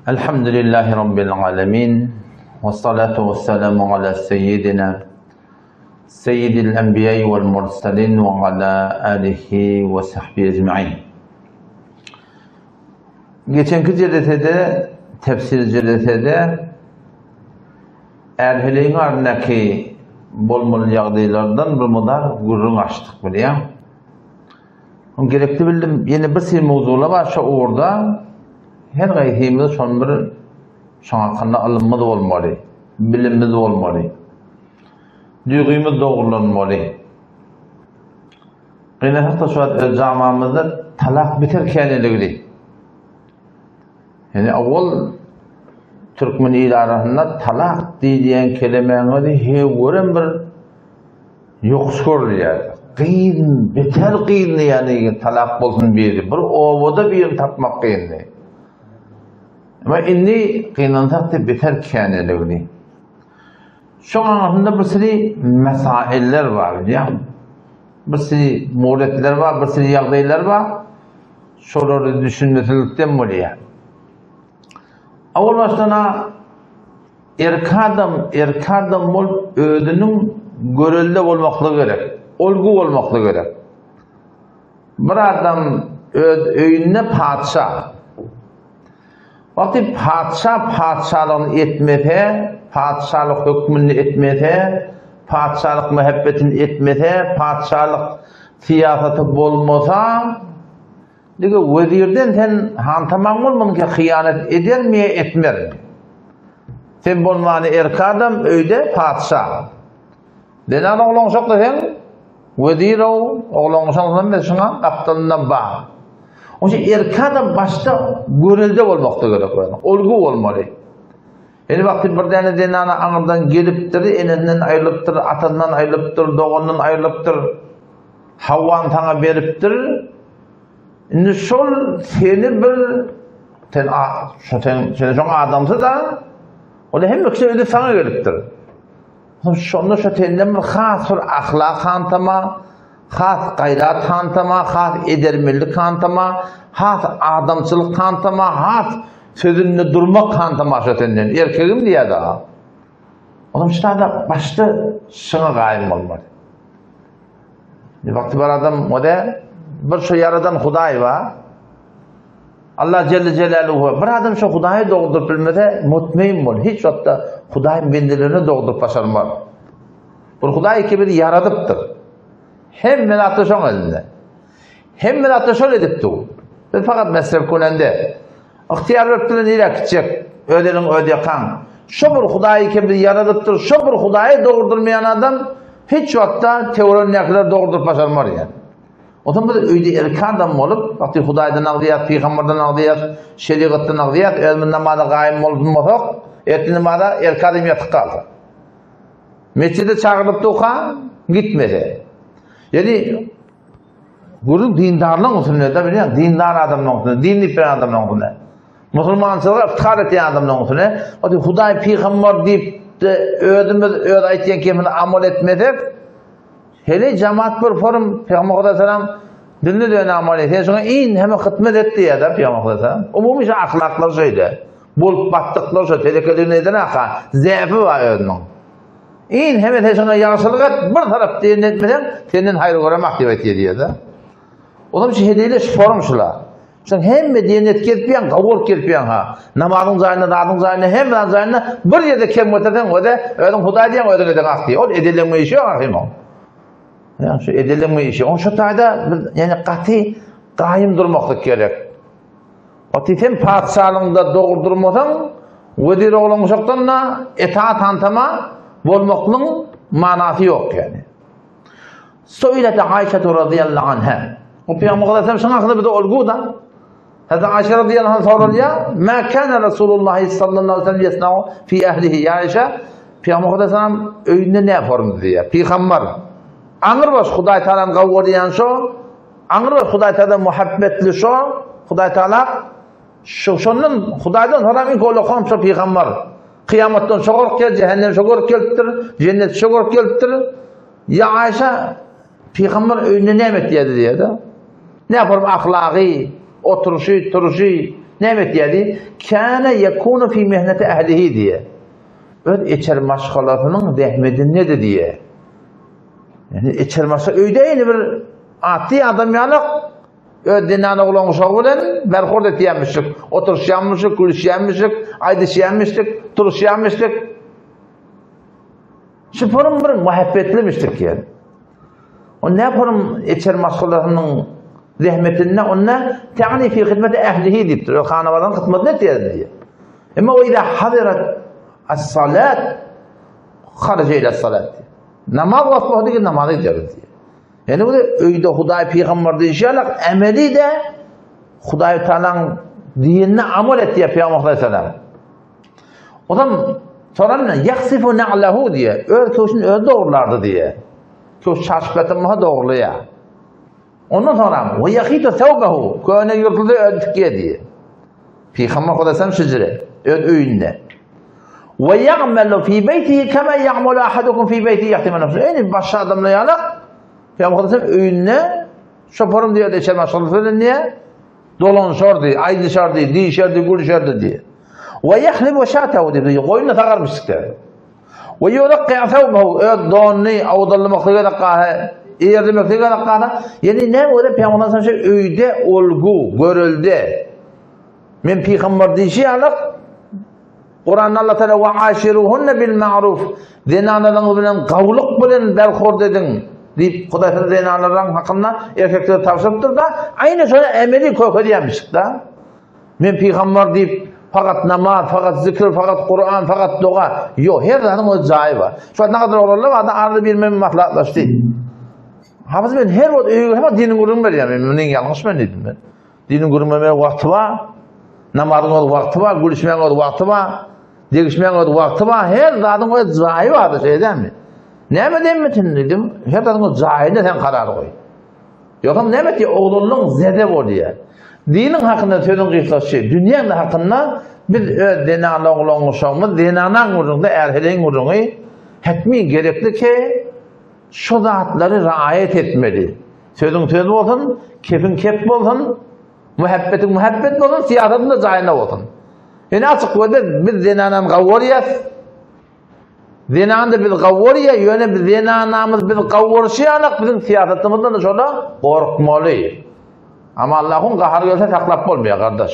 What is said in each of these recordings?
Elhamdülillahi Rabbil alemin. Ve salatu ve selamu ala seyyidina seyyidil enbiya'i vel mursalin ve ala alihi ve sahbihi ecma'in. Geçenki jelesede, tefsir jelesede Är-heleýiň arasyndaky bolmaly ýagdaýlardan bir mudar gürrüň açdyk bilýäň. Oň gerekli bildim, ýene bir seri mowzular bar şo ugurda. Her gaýsymyz şony bir şoň hakynda ylymymyz bolmaly, bilimimiz bolmaly. Duýgymyz dogrulanmaly. Gynansakda şu wagt öz zamamyzda talak beter käneligli. Ýani owal türkmen il arasynda talak diýilýän kelemäň özi höwürem bir ýokuş görülýär. Gyn, beter gyndy ýani talak bolsun biri. Bir obada birini tapmak gyndy. Emma indi gynansak-da beter käneligini. Şoň arasynda bir sürü mesailler bar, bilýäňmi? Bir sürü muretler bar, bir sürü ýagdaýlar bar. Şolary düşünmesizlikden bolýar. Awal başdan-a erkek adam, erkek adam bolup özüniň görelde bolmaklygy gerek, olgu bolmaklygy gerek. Bir adam öz öýünde patyşa. Wagty patyşa patyşalygyny etmese, patyşalyk hökmünde etmese, patyşalyk mähebbetini etmese, patyşalyk syýasaty bolmasa, dige wezirden sen hantamaň bolmadyň ki hyýanat edermi ýa etmezmi? Sen bolmany erk adam öýde patyşa. Zenan oglanşak deseň, wezir-ow, oglanşak diýseň şuňa gapdalynda bar. Onuň üçin erkek adam başda görelde bolmakda gerek özüniň, olgu bolmaly. Indi wagty bir däne zenana aňyrdan gelipdir, enesinden aýrylypdyr, atasyndan aýrylypdyr, doganyndan aýrylypdyr. Hawwany saňa beripdir. Indi şol seni bir sen sen sen şoň adamsy da, ol hemme kişi özi saňa gelipdir. Şonda şo senden bir has bir ahlak hantama, has gaýrat hantama, has edermenlik hantama, has adamçylyk hantama, has sözünde durmak hantama şo senden. Erkegim diýýär daha. Onuň şada başda şyňa gaýym bolmaly. Bir wagty bir adam o da bir şo ýaradan Hudaý bar. Allah Celle Celaluhu bir adam şo Hudaýy dogrudyp bilmese, mutmeýin bol. Hiç wagtda Hudaýyň bendelerini dogrudyp başarmaz. Bir Hudaý ki bizi ýaradypdyr. Hemme zatda şoň elinde. Hemme zatda şol edip dur. Biz fakat mesref könende. Ygtyýar beripdir nirä gitjek? Öz eliň öz ýakaň. Şo bir Hudaýy ki bizi ýaradypdyr, şo bir Hudaýy dogurdyrmaýan adam hiç wagtda töweregindäkileri dogurdyryp başarmaz ýa. Onsoň biz öýde erkek adam bolup, wagty Hudaýdan agzaýas, pygamberden agzaýas, şerigatdan agzaýas, özümiz namaza gaýym bolmasak, ertir namaza erkek adam ýatyp galsa. Mesjide çagyrylyp durka gitmese. Ýani Gürrüň dindarlygyň üstünde-de bilýän, dindar adamlaryň üstünde, din diýip bilen adamlaryň üstünde. Musulmançylyga yftihar etýän adamlaryň üstünde. O diýip Hudaý pygamber diýip de özümiz öz aýtýan kemini amal etmesek, hele jemaat bir forum Pygamber Hudaý salam dilini döne amal et. Sen şoňa iň heme hytmet et diýýär-de Pygamber Hudaý salam. Umumy şu ahlaklar şeýle. Bolup batdyklar şo telekeligini eden aka, zäpi bar özüniň. Iň heme sen şoňa ýagşylyk et, bir tarap diýen etmeseň, senden haýyr göremak diýip aýtýar diýýär-de. Olam şu hediýeli şu forum şula. Şoň hemme diýen et gelip ýan, gawy bolup gelip ýan ha. Namazyň jaýynda, zadyň jaýynda, hemme zadyň jaýynda bir ýerde kem göterseň, o-da özüň Hudaý diýen, özüň eden ak diýýär. Ol edeleňme işi ýok ahym oň. Ýa şu edeleňme işi. Oň şu taýda bir ýani gaty gaýym durmaklyk gerek. Oti sen patyşalygyňda dogry durmasaň, wezir oglan uşakdan-da etaat hantama bolmaklygyň manasy ýok ýani. Suilet Aişatu radiyallahu anha. O Peygamber Aleyhisselam şuň hakynda bize olgu da. Hazreti Aişe radiyallahu anha sorulýar, "Ma kana Rasulullah sallallahu aleyhi ve sellem yesna'u fi ahlihi ya Aişe?" Peygamber Aleyhisselam öýünde ne formy diýýär. Peygamber aňyrbaş Hudaý Taalany gawy görýän şo, Aňry Hudaý Taala muhabbetli şo, Hudaý Taala şu şondan Hudaýdan soran iň golakan şo pygamber. Kyýamatdan şo gorkýar, cehennem şo görüp gelipdir, cennet şo görüp gelipdir. Ya Aýşa pygamber öýünde näme etýärdi diýýär-de. Ne yaparım ahlagy, oturyşy, turuşy. Näme etýärdi? Kâne yekûnu fî mihneti ehlihi diýýär. Öz içeri maşgalasynyň zähmetindedi diýýär. Ýani içeri maşgala öýde ýene bir atly adam ýalak öz zenan oglan uşagy bilen berhurd etýärmişik, oturyşýarmyşyk, gülüşýärmişik, aýdyşýarmyşyk, turuşýarmyşyk. Şu forum bir muhabbetlimişdik ýani. O ne forum içeri maşgalasynyň zähmetinde onda ta'ni fi hizmeti ehlihi diýipdir. Öz hanabadynyň hyzmatyny etýärdi diýýär. Emma o ila hadirat as-salat haraja ila salat. Namaz wagty bolsa diňe namaza gideris diýýär. Ýani bu öýde Hudaý pygamber diýişi ýaly emeli de Hudaý Taalaň dinine amal etýär Pygamber sallallahu aleyhi Odam soran ýahsifu na'lahu diýýär. Öz köşüni öz dogrulardy diýýär. Köş çaşyp ýatan bolsa dogrulyýar. Ondan soňra we yahitu thawbahu köne ýurtuldy öz tikýär diýýär. Pygamber sallallahu şejere öz öýünde. We ya'malu fi beýtihi kema ya'malu ahadukum fi beýtihi yahtimu nefsuhu. Eni başga adamlar ýaly Pygamber sallallahu öýünde şoparym diýýär, içer maşgalasy bilen diýýär. Dolanşardy, aýdyşardy, diýişerdi, gülüşerdi diýýär. We yahlibu şatahu diýdi. Goýnuny sagarmyşdyk. We yuraqqa thawbahu öz donuny awdallamaklyga gerek gaha, eýerlemeklige gerek gaha. Ýani näme bolsa Pygamber sallallahu öýde olgu, görelde. Men pygamber diýşi ýaly Kuranda Allah Teala we aşiruhunna bil ma'ruf zenanlaryňyz bilen gawlyk bilen berhurd ediň diýip Hudaý size zenanlaryň hakynda erkeklere tabşyrypdyr da, aýna şony emeli kökezýärmişik da. Men pygamber diýip fakat namaz, fakat zikr, fakat Kur'an, fakat doga. Ýok, her zadyň öz jaýy bar. Şu wagt nagadyr oglanlar bardy, arada bir men maslahatlaşdy. Hafız men her wagt öýe gelsem diniň gürrüň berýär. Men muny ýalňyş men diýdim men. Diniň gürrüň bermäge wagty bar. Namazyň öz wagty bar, gülüşmäň öz wagty bar, degişmäň öz wagty bar, her zadyň öz jaýy bar, şeýdämi? Näme diýmesin diýdim, her zadyň öz jaýynda sen karar goý. Ýogsam näme etýär, oglanlyň zede bolýar. Diniň hakynda sözüň gysgasy, dünýäň hakynda biz öz zenana oglan guşagymyz, zenanaň gürrüňde är-heleýiň gürrüňi hetmi gerekli ki, şu zatlary raýat etmeli. Sözüň söz bolsun, kepiň kep bolsun, muhabbetiň muhabbet bolsun, syýasatyň da jaýynda bolsun. Ýöne açyk gözde biz zenanany gawurýas. Zenany da biz gawurýa, ýöne biz zenanamyz biz gawurşy ýalak biziň syýasatymyzdan da şola gorkmaly. Amma Allahyň gahary gelse saklap bolmaýar, gardaş.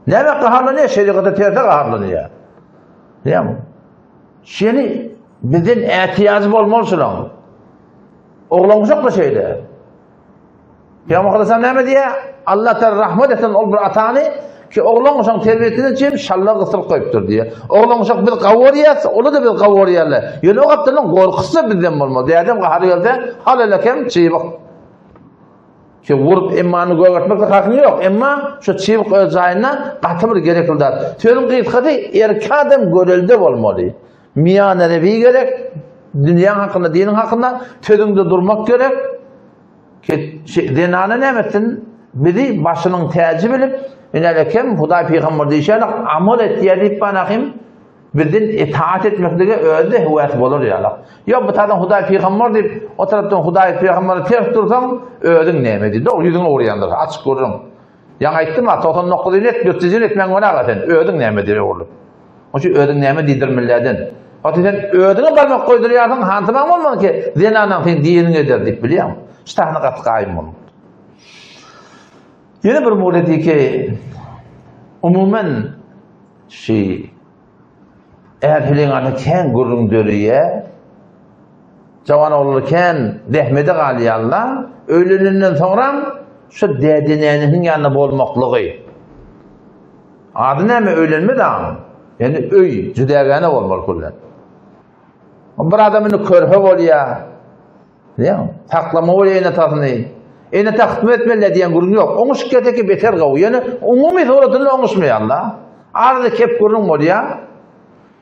Näme gaharlanýar? Şerigata terse gaharlanýar. Näme? Şeni bizden ätiýajy bolmaly şulaň. Oglan-uşak-da şeýle. Pygamber Aleyhisselam näme diýýär? Allah Teala rahmet etsin ol bir atany ki oglan-uşagyň terbiýesine üçin şallar gysdyryp goýupdyr diýýär. Oglan-uşak biz gawurýas, olar-da biz gawurýarlar. Ýöne o gapdaldan gorkusy bizden bolmaz. Dädem gahary gelse, halelekem çybyk. Ki vurup emmany gögertmek de hakyň ýok. Emma şu çybyk öz jaýynda gaty bir gerekli zat. Sözüň gysgasy erkek adam görelde bolmaly. Miýanerewi gerek, dünýäň hakynda, diniň hakynda sözüňde durmak gerek. Zenana näme etsin? Bizi başynyň täji bilip, inelekem Hudaý pygamber diýşi ýaly amal etýär diýip banahym bizden itaat etmeklige özi höwes bolar ýaly. Ýok, bu tarapdan Hudaý pygamber diýip, o tarapdan Hudaý pygambere ters dursaň, özüň näme diý. Dogry ýüzüňe urýandyr, açyk gürrüň. Ýaňy aýtdym-a, 99 ýyl et, 100 ýyl etmäň günä sen, özüň näme diýip öwrülip. Onuň üçin özüň näme diýdirmelilerden. Wagty sen özüňe barmak goýdurýarsyň, hansymaň bolmaly ki, zenanaň seň diýeniňi eder diýip bilýäňmi? Şu sahna gaty gaýym bolmaly. Ýene bir mugleti ki, umuman şu är-heleň arasynda kän gürrüň döreýär. Jawan oglanlar kän zähmede galýarlar. Öýlenenden soňram şu däde-nänesiniň ýanynda bolmaklygy. Ady näme öýlenme dagyň? Ýani öý jüdägäne bolmaly küllen. Bir adam indi körpe bolýar. Diýýän, saklama bolýar ene-atasyny. Ene-ata hyzmat etmeli diýen gürrüň ýok. Oňuşyp gelseki beter gowy. Ýöne umumy suratynda oňuşmaýarlar. Arada kep gürrüň bolýar.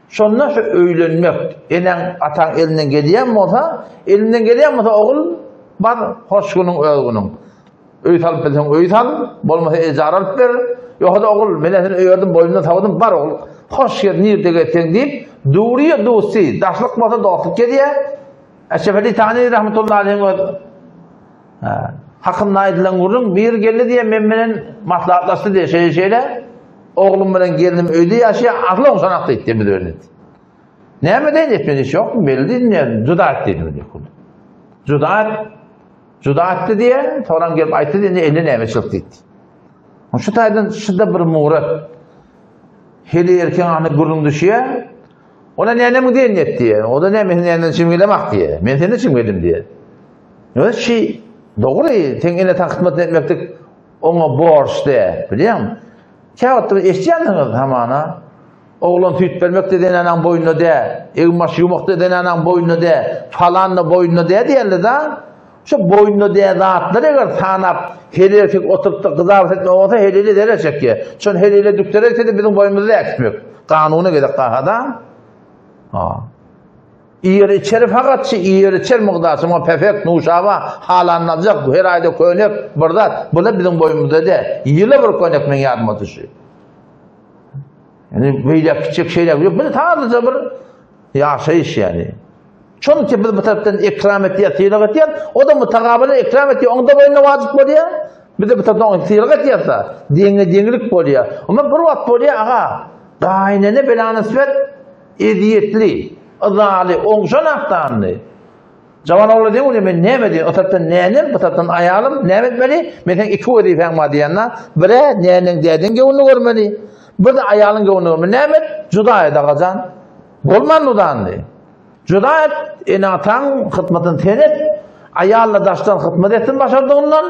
Şonda şu öýlenmek eneň ataň elinden gelýän bolsa, elinden gelýän bolsa ogul bar hoş günüň öz günüň. Öý salyp bilseň öý sal, bolmasa ejar alyp ber. Ýogsa-da ogul, men seni öýerdim, boýnumdan sawdym, bar ogul, hoş gez, nirde gezseň diýip, duryýa dusty, daşlyk bolsa dostluk gezýär. Eşref Ali Tani rahmetullahi aleyhiň öz. Hakynda aýdylan gürrüň, biri geldi diýýär, men bilen maslahatlaşdy diýýär, şeýle şeýle, oglum bilen gelnim öýde ýaşaýar, asyl oňşanak diýdi diýýär biz öýlendik. Näme deýin etmeli iş ýokmy, belli diýdim diýýär, juda et diýdim diýýär. Juda et, juda etdi diýýär, soňram gelip aýtdy diýýär, indi elde nämeçilik diýdi. Şu taýdan şuda bir murat. Heli erkeň ahny gürrüň düşýär. Ona näme diýen et diýýär. O da näme näme çim gelemak diýýär. Men seni çim geldim diýýär. Ýöne şi dogry sen ene taň hyzmat etmeklik oňa borç de, bilýäňmi? Käwagt bir eşidýänsiňiz hamana. Oglan süýt bermek de zenanaň boýnuna dä, egin-baş ýuwmak da zenanaň boýnuna dä, falan da boýnuna dä diýerler da. Şu boýnuna dä zatlary eger sanap, her erkek oturyp-da gyzabat etmek bolsa, helile zerer çekýär. Şony helile dükdere etse-de biziň boýnumyzda äkitmek. Kanuna gezek daha-da. Ha. Iýer-içer fakat şu iýer-içer mugdar, şuňa pefek, nuşaba, halanyny aljak, her aýda köýnek, bir zat. Bular biziň boýnumyzda dä. Ýyla bir köýnek meň ýadyma düşdi. Ýani beýle kiçjek şeýle ýok. Bir sadaja bir ýaşaýyş ýani. Şonuň üçin biz bu tarapdan ikram etýär, sylag etýär. O da mutagabyl ikram etýär. Oň da boýnuna wajyp bolýar. Biz de bu tarapdan oňa sylag etýäris. Deňe deňlik bolýar. Amma bir wagt bolýar, aga, gaýynene belanysbet ezýetli, yzaly, oňşan akdanly. Jawan ogla diýen bolýar, men näme diýen, o tarapdan nänem, bu tarapdan aýalym, näme etmeli? Men seň iki wezipäň bar diýende, bire näneň dädeň göwnüni görmeli, bir-de aýalyň göwnüni görmeli. Näme et? Juda et agajan. Bolman udandy. Juda et, ene-ataň hyzmatyny sen et, aýal-da daşdan hyzmat etsin başardygyndan,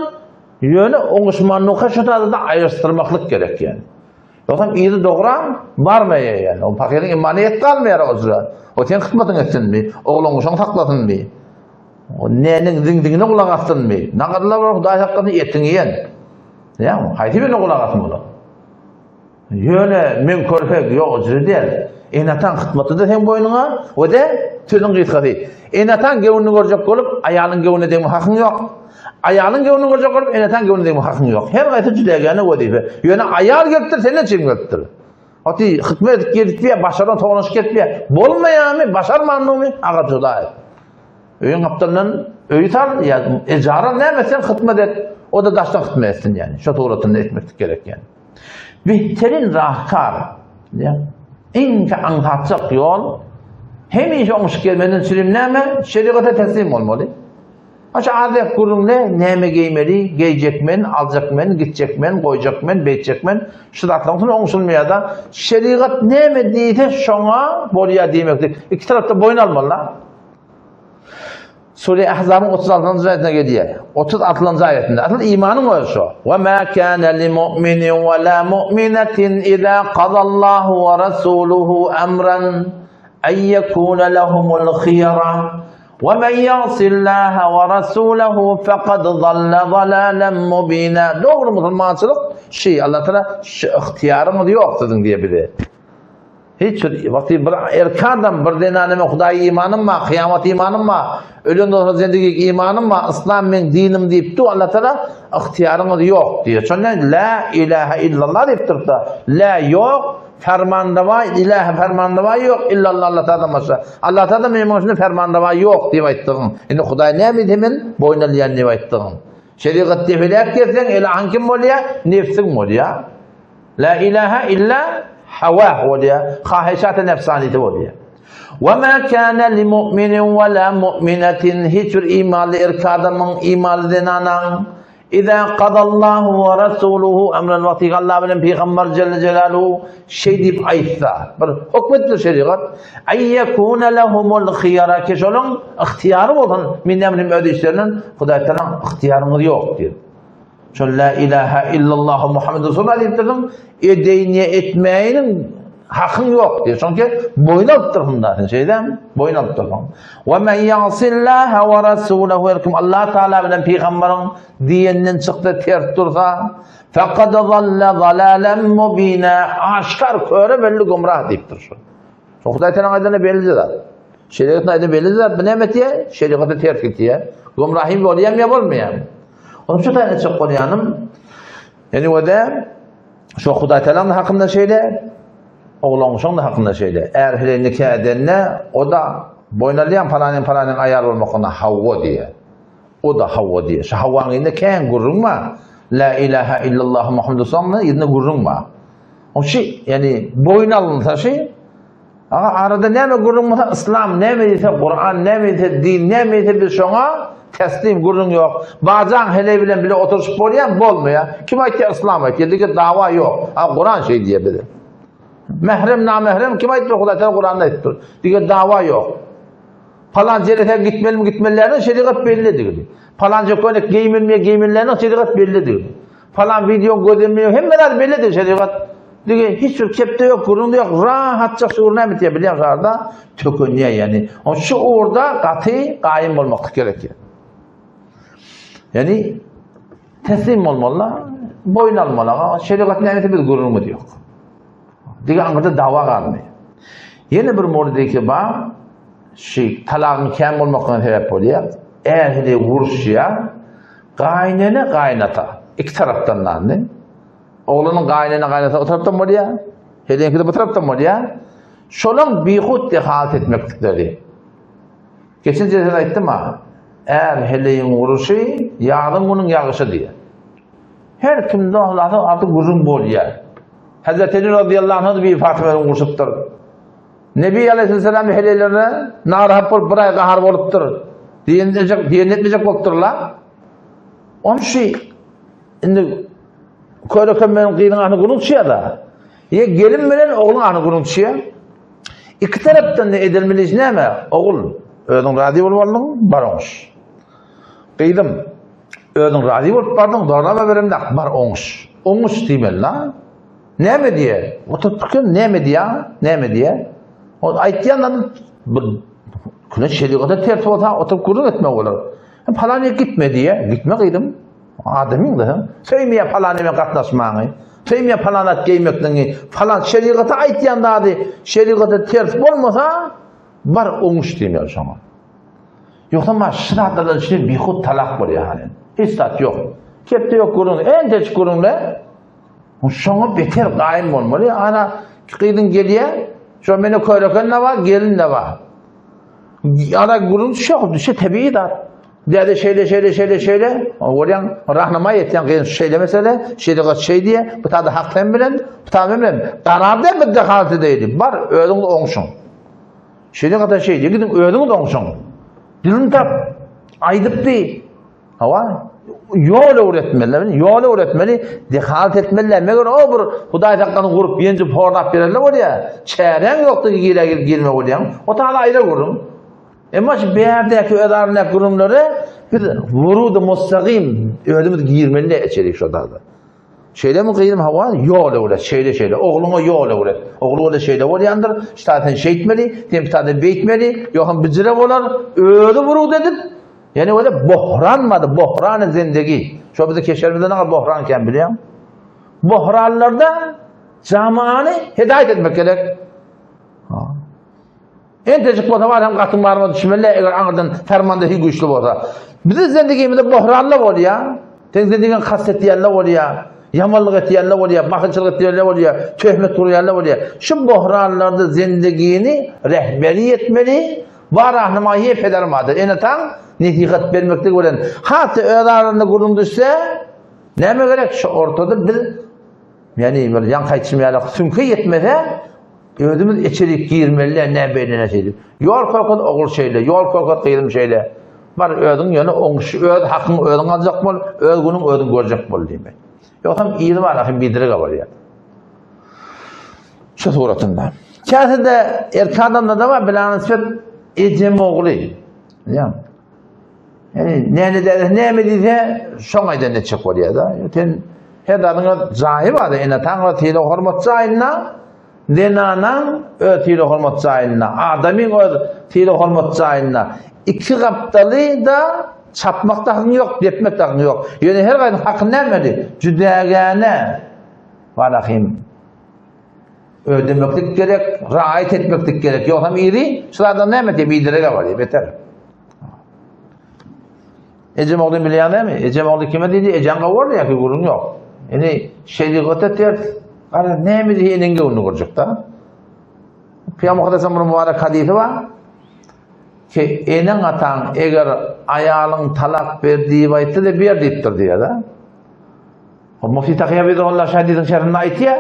ýöne oňuşmanlyka şu taýda aýryşdyrmaklyk gerek ýaly. Ýogsam yzy dogram barmaýar ýaly. O pahyryň imany et galmaýar o jyra. O seň hyzmatyňy etsinmi? Oglan-uşagyňy saklasynmy? O näniň ziňziňine gulak assynmy? Nagadlar bar Hudaý saklasyn etiňi iýen. Ýa, haýsy birine gulak asmaly? Ýöne men körpek, ýok, o jyra däl. Ene-ataň hyzmaty-da seň boýnuňa, we-de sözüň gysgasy. Ene-ataň göwnüni görjek bolup, aýalyň göwnüne degme hakyň ýok. Aýalyň göwnüni görjek bolup, ene-ataň göwnüne degme hakyň ýok. Her haýsy jüdägäne wezipe. Ýöne aýal gelipdir, senden çem gelipdir. Oti hytma edip gelipdir, başaran tognaşyp gelipdir. Bolmaýarmy, başarmandygymy, aga juda et. Öýüň gapdalyndan öýi sal, ýa ejara näme etseň hytmat et, o da daşdan hytma etsin ýani. Şo suratynda etmeklik gerek ýani. Behterin rahkar, ýa iň aňsatjak ýol hemişe oňşup gelmeden çürim näme? Şerigata teslim bolmaly. Aşa azak gürrüňle näme geýmeli, geýjek men, aljak men, gitjek men, goýjak men, beýtjek men, şu zatlaryň üstüne oňşulmaýar-da. Şerigat näme diýse şoňa bolýar diýmeklik. Iki tarapda boýun almaly-da. Sure Ahzabyň 36-njy aýatynda gelýär. 36-njy aýatynda. Asyl imanyň özi şo. Wa ma kana li mu'minin wa la mu'minatin iza qadallahu wa rasuluhu amran ay yakuna lahumul khiyara. Wa men ýa'sillaha wa rasulahu faqad zalla zalalan mubina. Dogry musulmançylyk şi Allah Taala şu ygtyýaryňyz ýok siziň diýe bize. Hiç bir wagty bir erkek adam bir zenana men Hudaýa imanym bar, kyýamat imanym bar, ölen bolsa jennete imanym bar, yslam meň dinim diýip dur Allah Taala ygtyýaryňyz ýok diýýär. Şonda la ilaha illallah diýip dursa, la ýok, Fermanrawa ilahi fermanrawa ýok illallah Allah Taaladan başga. Allah Taala meniň üçin fermanrawa ýok diýip aýtdygyň. Indi Hudaý näme diýse men boýun alýan diýip aýtdygyň. Şerigat depeläp gelseň ilahyň kim bolýar? Nefsiň bolýar. La ilaha illa hawa bolýar. Haheşat nefsanisi bolýar. Wa ma kana li mu'minin wa la mu'minatin hiç bir imanly erkek adamyň imanly zenanaň Iza qadallahu we rasuluhu emran wagty Allah bilen pygamber jelle jelaluhu şeý diýip aýtsa, bir hukm etdi şerigat, ay yekuna lehumul khiyara ki şonuň ygtyýary bolsun, min emrim öz işlerinden Hudaý taala ygtyýaryňyz ýok diýip. Şol la ilaha illallah Muhammed Resulullah diýip durdyň, edeýin ýa etmäýin hakyň ýok diýip. Çünki boýun alyp dursun da sen şeýdämi? Boýun alyp dursun. Ve men ya'sillaha ve rasulahu her kim Allah Taala bilen pygamberiň diýeninden çyksa ters dursa faqad zalla zalalan mubina aşkar köre belli gumrah diýipdir şu. Şu Hudaý Taala aýdany belli zat. Şerigatyň aýdany belli zat. Bu näme etýär? Şerigata ters gitýär. Gumrahym bolýarmy ýa bolmaýarmy? Onuň şu taýda çykyp bolýanym. Ýani o-da şu Hudaý Taala hakynda şeýle Oglan-uşagyň hakynda şeýle. Är heleý nika edende, o-da boýun alýan palanyň palanyň aýaly bolmaklygyna hawa diýýär. O-da hawa diýýär. Şu hawaň ýerinde kän gürrüň bar. La ilaha illallah Muhammed Resulullah ýerinde gürrüň bar. O şu, ýani boýun alynsa şu, aga arada näme gürrüň bolsa, yslam näme diýse, Kur'an näme diýse, din näme diýse biz şoňa teslim gürrüň ýok. Bajaň heleý bilen bile oturyşyp bolýar, bolmaýar. Kim aýtýar, yslam aýtýar. Diýip dawa ýok. A Kur'an şeý diýýär bize. Mährem, namährem kim aýtdy? Hudaý Taala Kur'anda aýtdy. Diýip dawa ýok. Palan jelese gitmelimi gitmeli dälmi şerigat belli digdi. Palanca köýnek geýmelimi geýmeli dälmi şerigat belli digdi. Palan wideo gözelmi hemme zat belli digdi şerigat. Digi hiç bir kepde ýok, gürrüň ýok, rahatça şu näme diýe bilýän şarda tökünýär ýani. O şu ugurda gaty gaýym bolmaklyk gerek. Ýani teslim bolmaly, boýun almaly. Şerigat näme biz gürrüňimiz ýok. Digi aňyrda dawa galdy. Ýene bir mordeki bar, şu talagyň kän bolmaklygyna sebäp bolýar. Ähli uruşýar. Gaýynene, gaýynata. Iki tarapdan nandy. Oglunyň gaýynene, gaýynata o tarapdan bolýar. Heleňki de bu tarapdan bolýar. Şolaň bihut dehalat etmeklikleri. Geçen jelsede aýtdym ha. Är heleýiň uruşy, ýazyň günüň ýagyşy diýýär. Her kim dohlasa artyk gürrüň bolýar. Hazreti Ali radıyallahu anh bir Fatyma bilen urşupdyr. Nebi aleyhisselam heleýlerine narahat bolup bir aý gahar bolupdyr. Diýenjek, diýen etmejek bolupdyrlar. Onun şu indi köreken bilen gyzyň ahny gürrüň çyýar-da. Ýa gelin bilen ogluň ahny gürrüň çyýar. Iki tarapdan da edilmeli iş näme? Ogul, özüň razy bolup aldyň, bar oňuş. Gyzym, özüň razy bolup bardyň, zorlama beremde, bar oňuş. Oňuş diýmeli la. Näme diýe? Oturyp pikir näme diýä? Näme diýe? O aýtýan adam bir küne şerigata ters bolsa oturyp gürrüň etmek bolar. Palan ýere gitme diýe, gitme gyzym. Adamyň da söýmeýär palan ýere gatnaşmagyňy, söýmeýär palan zat geýmekligiňi, palan şerigata aýtýan zady şerigata ters bolmasa, bar oňuş diýmeli şoňa. Ýogsa ma şu zatlardan üçin bihut talak bolýar hany. Hiç zat ýok. Kepde ýok gürrüň, entejik gürrüňle. Şoňa beter gaýym bolmaly. Ana gyzyň gelýär, şo meni köreken de bar, gelin de bar. Ana gürrüň düşýär, düşe tebigy zat. Däde şeýle şeýle şeýle şeýle, bolýan rahnama ýetýän gyzyň şeýle mesele, şeýle gaç şeý diýe, bu tada hak sen bilen, bu tada men bilen. Garar däl bir dehalty diýdi. Bar özüň oňşuň. Şeýle gata şeý diýe, gidiň özüňiz oňşuň. Dilini tap. Aýdypdy. Hawa, ýol öwretmeli, ýol öwretmeli, dehalat etmeli. Meger o bir Hudaý saklasyn gurup, ýenjip, horlap berende bolýar. Çäräň ýokdy girä girip girme bolýaň. O taýda aýra gürrüň. Emma şu bärdäki öz arasyndaky gürrüňlere biz wurudy mustagim özümiz girmeli içerik şo zada. Şeýlemi gyzym hawa ýol öwret şeýle şeýle ogluňa ýol öwret. Ogly bolsa şeýle bolýandyr. Şu taýdan sen şeýtmeli, sen bu taýdan beýtmeli, ýogsam bijire bolar. Özi wurud edip, ýani öyle bohran bardy, bohrany zindegi. Şo bizi keşerimizde näme bohran kän bilýäň? Bohranlarda jamaany hidaýat etmek gerek. Ha. Entejik bolsa bar hem gatyň baryna düşmeli, eger aňyrdan fermanda hi güýçli bolsa. Bizi zendigimizde bohranlar bolýar. Sen zendigiň kast etýänler bolýar. Ýamanlyk etýänler bolýar, bahylçylyk etýänler bolýar, töhmet urýanlar bolýar. Şu bohranlarda zendigini rehberi etmeli, bar rahnumaýy peder mader. Ene-ataň nesihat bermeklik bilen has öz aralarynda gürrüň düşse, näme gerek? Şu ortada biz Ýani bir ýaňky aýtşym ýaly süňke ýetmese özümiz içerik girmeli ne beýle ne şeýle. Ýol korkut ogul şeýle, ýol korkut gyzym şeýle. Bar özüň ýöne oňuş, öz hakyňy özüň aljak bol, öz günüň özüň görjek bol diýmek. Ýogsam yzy bar, ahym bidirege bolýar. Şu suratynda. Käsede erkek adamda da bar, bilanysbet ejem ogly. Ýa. Ýani näme däde näme diýse şoň aýdan etjek bolýar-da. Sen her zadyň öz jaýy bar, ene-ataň öz sylag hormat jaýynda, zenanaň öz sylag hormat jaýynda, adamyň öz sylag hormat jaýynda. Iki gapdaly da çapmak da hakyň ýok, depmek de hakyň ýok. Ýöne her gaýdyň hakyny näme Jüdägäne Walahym ödemeklik gerek, raýat etmeklik gerek. Ýogsam iri şu zatdan näme diýip biderege barýar, beter. Ejem ogly bilýän dämi? Ejem ogly kime diýdi? Ejeň gowy boldy ýa ki gürrüň ýok. Indi şerigata ters. Gara näme diýe eneň göwnüni görjek da. Pygamber Muhammed'in bir mübarek hadisi bar. Ki eneň-ataň eger aýalyň talak ber diýip aýtsa-da ber diýipdir diýýär-de. Mufti Taky Hafizahullah şu hadisiň şerhinde aýtýar,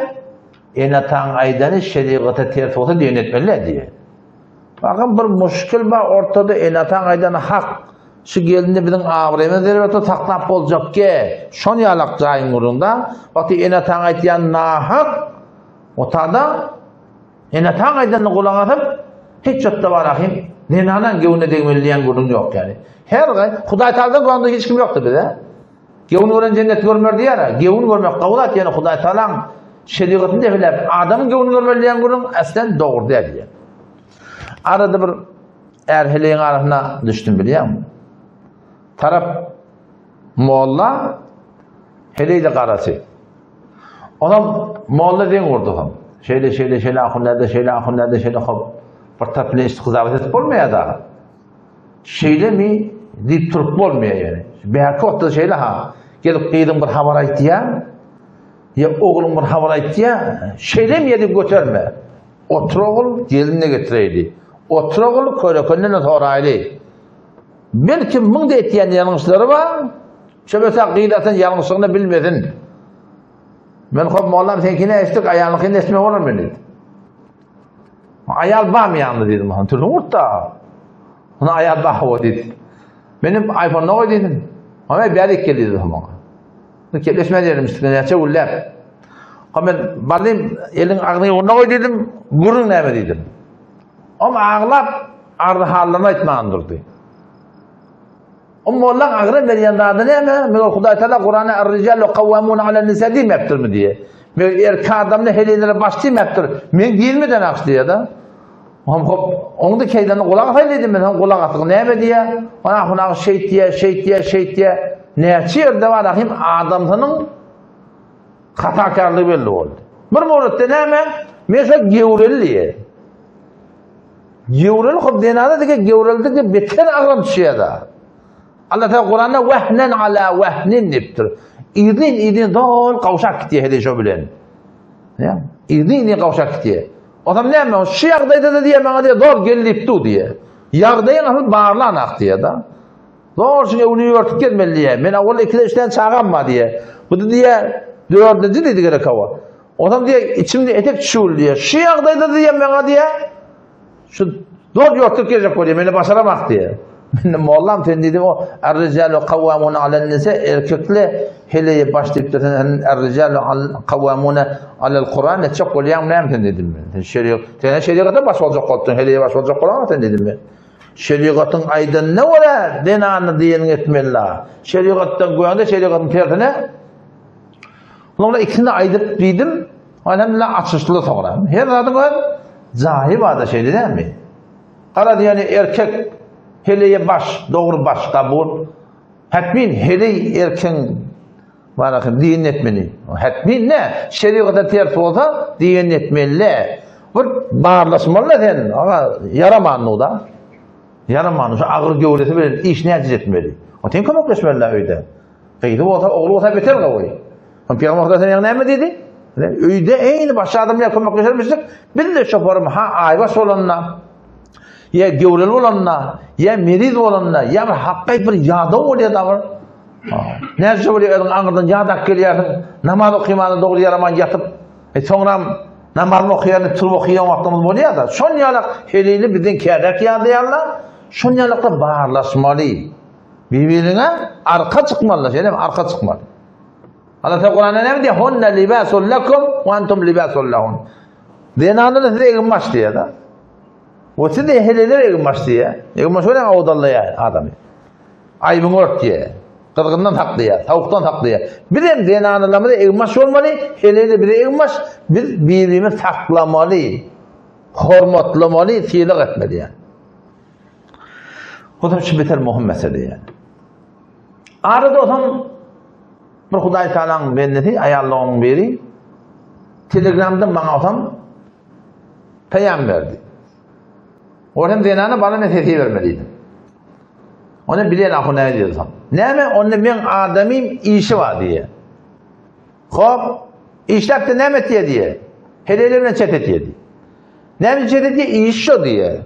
ene-ataň aýdany şerigata ters bolsa diýen etmeli diýýär. Bakın bir muşkil bar ortada ene-ataň aýdany hak. Şu gelinde biziň abraýymyz zerurata saklap boljak ge. Şon ýalak jaýyň gurunda wagty ene-ataň aýtýan nahak otada Ene-ataň aýdanyna gulak asyp, hiç ýotda bar ahim, zenanaň göwnüne degmeli diýen gürrüň ýok ýaly. Her gaý, Hudaý Tagaladan guranda hiç kim ýokdy bize. Göwün gören jennet görmer diýýär-ä. Göwün görmek gowy zat, ýöne Hudaý Tagalaň şerigatyny depeläp, adamyň göwnüni görmeli diýen gürrüň aslen dogry däl diýýär. Arada bir är-heleýiň arasyna düşdüm bilýäňmi? Tarap molla, heleý-de garasy. Onam molla deň urdy hom. Şeýle, şeýle, şeýle ahun näde, şeýle ahun näde, şeýle hop. Bir tarap bilen işi gyzap edip bolmaýar da. Şeýlemi diýip turup bolmaýar ýöne. Bärki wagtda şeýle ha. Gelip gyzyň bir habar aýtýar. Ýa ogluň bir habar aýtýar. Şeýlemi diýip göterme. Otur ogul, gelin-de getireýli. Otur ogul, körekenden-de soraýly. Belki muň-da etýän ýalňyşlary bar. Şöbese gyz atan ýalňyşlygyny bilmesin. Men hop mollam seňkini eşitdik, aýalyňkyny eşitmek bolar men diýdi. Aýal barmy ýanynda diýdim. Türlüň urtda. Ona aýal bar o diýdi. Menem iPhone-da goý diýdim. Ona bärik gel diýdi maňa. Gepleşmän ýerim üstüne näçe gülläp. Ha men bardym, eliň agzyňy onda goý diýdim, gürrüň näme diýdim. Om aglap arzy hallaryny aýtman durdy. O mollaň agram berýän zady näme? Meger Hudaý Taala Kuranda Er-rijalu kawwamuna alen-nisa diýmepdirmi diýe. Meger erkek adamda heleýlere baş diýmepdir. Men girmeden aç diýe-de. Hom hop, oňda keýdeni gulak asaý diýdim men, hom gulak asyk näme diýe? Ona hunak şeýt diýe, şeýt diýe, şeýt diýe. Näçe ýerde bar ahim adamsynyň hatakärligi belli boldy. Bir muratda näme? Men şo gewreli diýe. Gewreli hop zenana dige gewreli dige beter agram düşýär-de. Allah Teala Kuranda wehnen ala wehnin diýipdir. Idin idin zol gawşak gitýär hede şo bilen. Ýa, idin idin gawşak gitýär. Otam näme? Şu ýagdaýda-da diýýär maňa diýýär, zor gel diýip dur diýýär. Ýagdaýyň asyl barlanak diýýär-de. Zor şu öwni ýörtüp gelmeli diýýär. Men awal ikide üçden çagam bar diýýär. Bu diýýär, dördünji diýdi gerek hawa. Onam diýýär, içimde etek çüwül diýýär. Şu ýagdaýda diýýär maňa diýýär. Şu zor ýörtüp geljek bolýar, meni başaramak diýýär. Men mollam sen diýdim, o er-rijalu kawwamuna alen-nisa erkekle heleýe baş diýipdir. Sen er-rijalu kawwamuna alel Kur'an etjek bolýaň näme sen diýdim men. Sen şerigat, sen şerigata baş boljak bolupdyň, heleýe baş boljak bolaňok sen diýdim men. Şerigatyň aýdanyna görä zenany diýeniňi etmeli. Şerigatdan göýände şerigatyň tersine Onuň ikisini aýdyp diýdim. Elhamdülillah açyşly soňra. Her zadyň öz jaýy bar-da şeýle dälmi? Garaz ýöne erkek heleýe baş, dogry baş kabul. Hetmin heleý erkegiň baraky diýenini etmeli. Hetmin ne? Şerigata ters bolsa diýenini etmeli. Bir barlaşmaly sen, aga ýaraman da. Ýaraman şu agyr göwresi bilen iş näce etmeli? O sen kömekleşmeli öýde. Gyzy bolsa, ogly bolsa beter gowy. Pygamber sallallahu näme diýdi? Öýde eýni başga adam bilen kömekleşermişdik. Biz de şoparym ha aýbaş bolanda, ýa gewreli bolanda, ýa meriz bolanda, ýa bir hakgaý bir ýadaw bolýar da bir. Näçe bolýar özüň aňyrdan ýadap gelýärsiň, namaz okymana dogry ýaraman ýatyp, e, soňram namazyny okaýan, turup okaýan wagtymyz bolýar da. Şon ýalak heleýli bizden käräk ýadaýarlar. Şon ýalakda barlaşmaly. Bir-biriňe arka çykmalylar, şeýlemi? Arka çykmaly. Allah Teala Kuranda näme diýýär? Hunne libasul lekum we entum libasul lahun. Zenanlar size eginbaş diýýär da. O size heleler eginbaş diýýär. Eginbaş bilen awdallaýar adamy. Aýbyňy örtýär. Gyzgyndan saklaýar, sowukdan saklaýar. Biz hem zenanlarymyza eginbaş bolmaly, heleler bize eginbaş, biz bir-birimizi saklamaly, hormatlamaly, sylag etmeli ýani. Bu da şu beter möhüm mesele yani. Arada olsam bir Hudaý Taalanyň bendesi, aýallaryň biri Telegramda maňa olsam peýam berdi. Ol hem zenana bana men sesi berme diýdim. Ony bilen ahu näme diýsem. Näme onda men adamym işi bar diýe. Hop, işläp de näme etýär diýe. Heleýler bilen çet etýär diýe. Näme çet etýär? Iş şo diýe.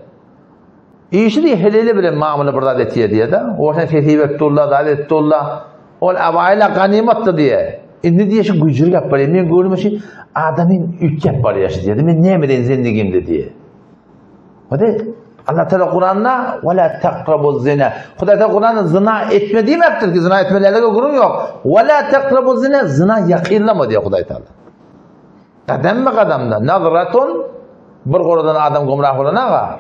Işi diýe heleýle bilen mamla bir zat etýär diýe-de. O sen sesi berip durla, zat edip durla. Ol abaýla ganymatdy diýe. Indi diýe şu güýjürik ýap barýar. Men göwnüme şu adamyň üýtgäp barýar şu diýe. Men näme edeýin zendigimde diýe. Hadi Allah Teala Kuranda ve la taqrabu zina. Hudaý Teala Kuranda zina etme diýmepdir ki zina etmelerine gürrüň ýok. Ve la taqrabu zina zina ýakynlama diýe Hudaý Teala. Gadamma gadamda nazratun bir goradan adam gumrah bolan aga.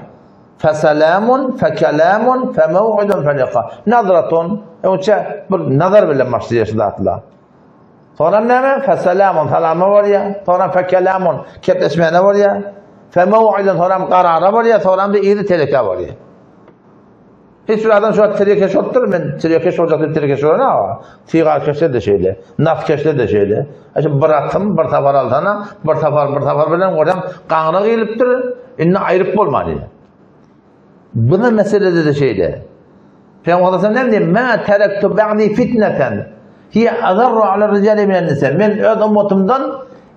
Feselamun fekelamun femew'idun feliqa. Nazratun öňçe bir nazar bilen başlaýar şu zatlar. Soňra näme? Feselamun salama bolýar. Soňra fekelamun kepleşmäne bolýar. Femew'idun soňra karara bolýar. Soňra da yzy teleke bolýar. Hiç bir adam şu wagt telekeç bolupdyr, men telekeç boljak diýip telekeç bolan aga. Sigarkeşler de şeýle, naskeşler de şeýle. Şu bir atym, bir sapar alsana, bir sapar, bir sapar bilen görseň gaňra gelipdir, indi aýryp bolman diýýär. Bu da meselede de şeýle. Peygamber sallallahu aleyhi ve sellem Ma terektu ba'di fitneten hiye azarru ala rijali minen nisa. Men öz ummatymdan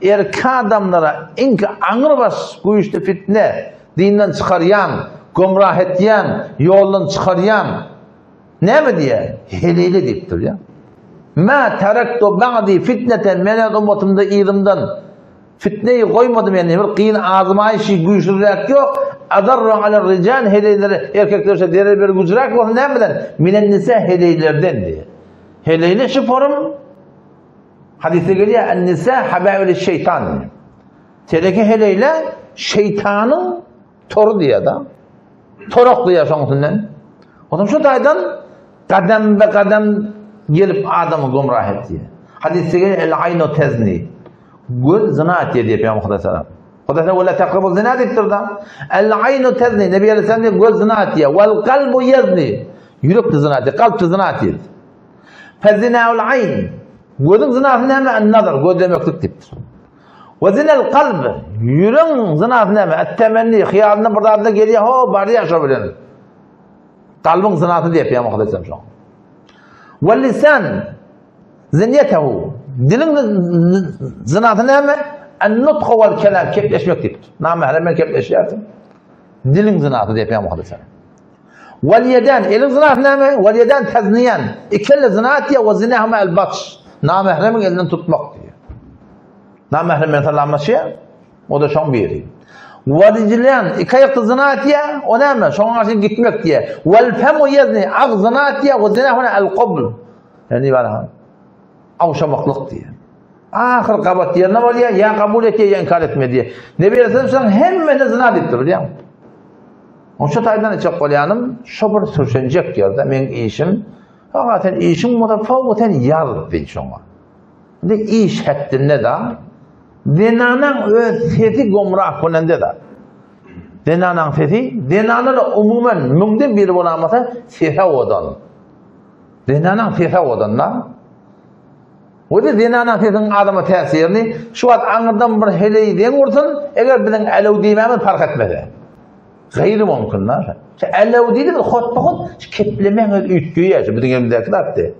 erkek adamlara iň aňrybaş güýçli fitne Dinden çykarýan, gomrah etýän, ýoldan çykarýan näme diýýär? Heleýle diýip durýar. Ma taraktu ba'di fitneten men öz ummatymda yzymdan fitneyi goýmadym ýagny bir kyn azmaýşy güýçlüräk ýok. Adarru ala rijal heleýlere erkekler şe zerer bir güýçlüräk bolsun nämeden? Minen nisa heleýlerden diýýär. Heleýle şu forum hadysda gelýär en-nisa habailü şeytan. Teleke heleýle şeýtanyň tory diýýär-de. Torak diýýär şoň üstünden. Ondan şu taýdan gadam be gadam gelip adamy gumrah etýär. Hadysda gelýär el aýnu tezni. Göz zina etýär diýip Peygamber Hudaý salam. Hudaý salam wala taqrabu zina diýipdir da. El aýnu tezni Nebi Aleyhisselam diýip göz zina etýär. Wal kalbu yezni. Ýürek de zina etýär, kalp de zina etýär. Fezinaul aýn. Gözüň zinasy näme? En-nazar, gözlemeklik diýipdir. We zinel kalb, ýüregiň zynasy näme? Et-temenni, hyýalyna bir zatlar gelýär, ho, barýar şo bilen. Kalbyň zynasy diýip ýa Muhammed sallam şoň. We lisan zinyetehu, diliň zynasy näme? En-nutku wal kelam, kepleşmek diýip. Namahrem bilen kepleşýärsiň. Diliň zynasy diýip ýa Muhammed sallam. Wal ýedan, eliň zynasy näme? Wal ýedan tazniyan, iki elle zyna etýär, we zinahuma el-batş, namahremiň elinden tutmak diýýär. Namährem bilen salamlaşýar, o-da şoň biri. Warijlen, iki aýakda zyna etýär, o näme? Şoňa garşy gitmek diýýär. Wal femu ýezni, agyz zyna etýär, we zina huna al-qubl. Ýani bana awşamaklyk diýýär. Ahyr gabat ýerine bolýar, ýa kabul etýär, ýa inkar etme diýýär. Nebi Aleyhisselam hemmesine zyna diýipdir, bilýäňmi? Oň şu taýdan içek bolýanym, şo bir sürşenjek ýerde meň işim, Aga sen işiň bolsa, soň sen ýaz diý şoňa. Indi iş hetdinde da zenanaň öz sesi gomrah bolanda da. Zenanaň sesi, zenanalar umuman müňden biri bolamasa sesi owadan. Zenanaň sesi owadan da. Özi zenanaň sesiniň adama täsirini şu wagt aňyrdan bir heleý deň ursun, eger biziň älew diýmämiz parh etmese. Gaýry mümkin da. Şu älew diýdi, hotba-hot şu keplemäň özi üýtgeýär, şu biziň elimizdäki zatdy.